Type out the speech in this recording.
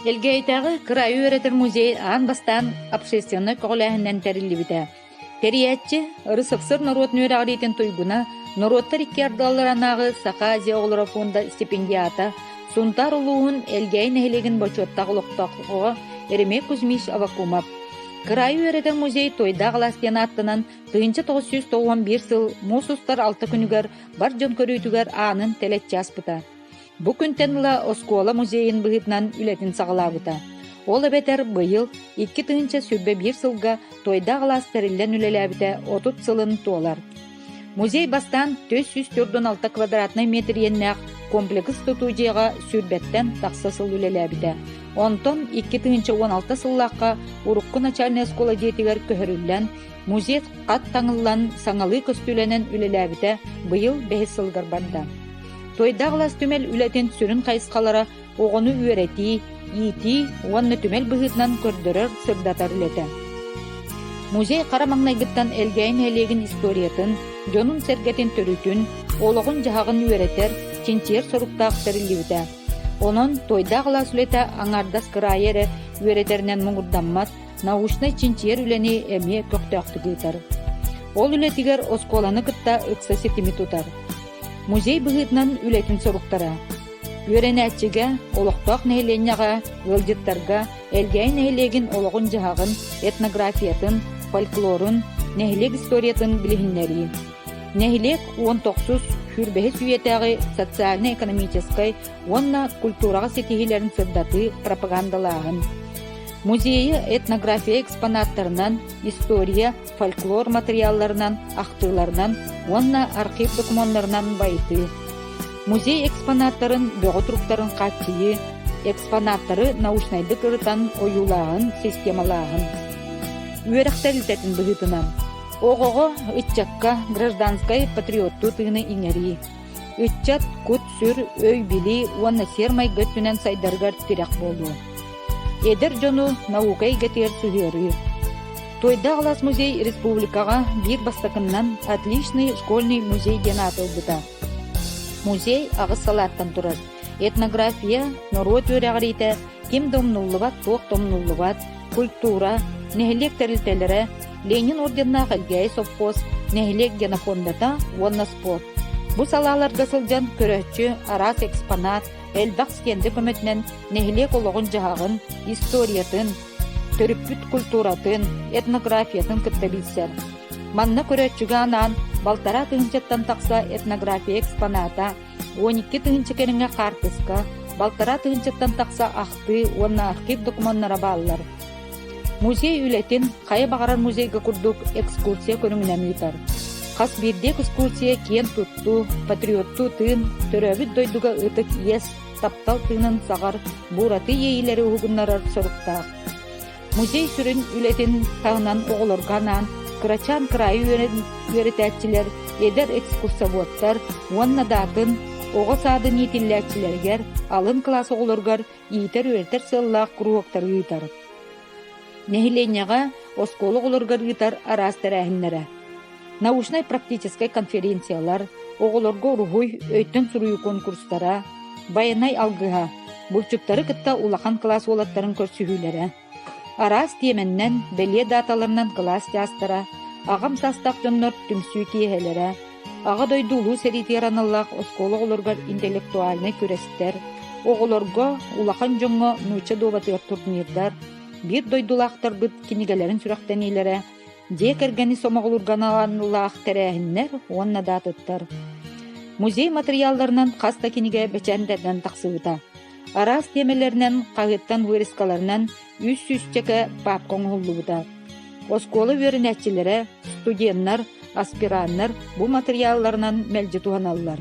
Элгээйитээҕи кыраайы үөрэтэр музей аан бастаан общественнай көҕүлээһининэн тэриллибитэ. Тэрийээччи, РСФСР норуотун үөрэҕириитин туйгуна, норуоттар икки ардыларынааҕы Саха-Азия оҕолоро фонда стипендиата, Сунтаар улууһун Элгээйи нэһилиэгин бочуоттаах олохтооҕо Еремей Кузьмич Аввакумов. Кыраайы үөрэтэр музей Туойдаах алаас диэн ааттанан 1991 сыл муус устар алта күнүгэр бар дьон көрүүтүгэр аанын тэлэччи аспыта. Бу күнтэн ыла оскуола музейын быһыытынан үлэтин саҕалаабыта. Ол эбэтэр быйыл 2021 сылга Туойдаах алаас тэриллэн үлэлээбитэ 30 сылын туолар. Музей бастаан 446 квадратнай метр иэннээх комплекс тутуу дьиэҕэ сүүрбэттэн тахса сыл үлэлээбитэ. Онтон 2016 сыллаахха урукку начальнай оскуола дьиэтигэр көһөрүллэн, музей хат таҥыллан саҥалыы көстүүлэнэн үлэлээбитэ быйыл бэһис сылыгар барда. Туойдаах алаас түмэл үлэтин сүрүн хайысхалара оҕону үөрэтии, иитии уонна түмэл быһыытынан көрдөрөр, сырдатар үлэтэ. Музей хара маҥнайгыттан Элгээйи нэһилиэгин историятын, дьонун-сэргэтин төрүтүн, олоҕун-дьаһаҕын үөрэтэр, чинчийэр соруктаах тэриллибитэ. Онон Туойдаах алаас үлэтэ аҥаардас кыраайы эрэ үөрэтэринэн муҥурдаммат, научнай-чинчийэр үлэни эмиэ көхтөөхтүк ыытар. Ол үлэтигэр оскуоланы кытта ыкса ситими тутар. Музей быһыытынан үлэтин соруктара Үөрэнээччигэ, олохтоох нэһилиэнньэҕэ, ыалдьыттарга Элгээйи нэһилиэгин олоҕун-дьаһаҕын, этнографиятын, фольклорун, нэһилиэк историятын билиһиннэрии. Нэһилиэк 19 сүүрбэһис үйэтээҕи социальнай-экономическай уонна культураҕа ситиһиилэрин сырдатыы, пропагандалааһын. Музейы этнография экспонаттарынан, история, фольклор матырыйаалларынан, ахтыыларынан уонна архив докумуоннарынан байытыы. Музей экспонаттарын бөҕө туруктарын хааччыйыы, экспонаттары научнайдык ырытан ойуулааһын, системалааһын. Үөрэх тэрилтэтин быһыытынан оҕоҕо, ыччакка гражданскай патриоттуу тыыны иҥэрии, ыччат кут-сүр, өй-билии уонна сиэр-майгы өттүнэн сайдарыгар тирэх буолуо. Эдэр дьону наука эйгэтигэр сыһыарыы. Туойдаах алаас музей республикаҕа биир бастакыннан «Отличный школьный музей» диэн ааты ылбыта. Музей аҕыс салааттан турар. Этнография, норуот үөрэҕириитэ, ким да умнуллубат, туох да умнуллубат, культура, нэһилиэк тэрилтэлэрэ, Ленин орденнаах Элгээйи совхоз, нэһилиэк генофондата уонна спорт. Бу салааларга сылдьан көрөөччү араас экспонат, элбэх стендэ көмөтүнэн нэһилиэк олоҕун-дьаһаҕын, историятын, төрүппүт культуратын, этнографиятын кытта билсэр. Манна көрөөччүгэ анаан балтараа тыһыынчаттан тахса этнография экспоната, 12 тыһыынча кэриҥэ хаартыска, балтараа тыһыынчаттан тахса ахтыы уонна архив докумуоннара бааллар. Музей үлэтин хайа баҕарар музейга курдук экскурсия көрүҥүнэн ыытар. Хас биирдии экскурсия киэн туттуу, патриоттуу тыын, төрөөбүт дойдуга ытык иэс, таптал тыынын саҕар, буураты иэйиилэри уһугуннарар соруктаах. Музей сүрүн үлэтин таһынан оҕолорго анаан кырачаан кыраайы үөрэтээччилэр, эдэр экскурсоводтар уонна да атын оҕо саадын иитиллээччилэригэр, алын кылаас оҕолоругар иитэр-үөрэтэр сыаллаах куруһуоктары ыытар. Нэһилиэнньэҕэ оскуола оҕолоругар ыытар араас тэрээһиннэрэ. Научнай-практическай конференциялар, оҕолорго уруһуй, өйтөн суруйуу конкурстара, байанай алгыһа, булчуттары кытта улахан кылаас уолаттарын көрсүһүүлэрэ, араас тиэмэннэн, бэлиэ дааталарынан кылаас чаастара, аҕам саастаах дьоннор түмсүү киэһэлэрэ, Аҕа дойду Улуу сэриитигэр аналлаах оскуола оҕолоругар интеллектуальнай күрэстэр, оҕолорго, улахан дьоҥҥо нуучча дуобатыгар турнирдар, биир дойдулаахтарбыт кинигэлэрин сүрэхтэниилэрэ, дьиэ кэргэни сомоҕолуурга аналлаах тэрээһиннэр уонна да атыттар. Музей матырыйаалларынан хас да кинигэ бэчээттэнэн тахсыбыта. Араас тиэмэлэринэн, хаһыаттан вырезкаларынан үс сүүсчэкэ паапка оҥоһуллубута. Оскуола үөрэнээччилэрэ, студеннар, аспираннар бу матырыйаалларынан мэлдьи туһаналлар.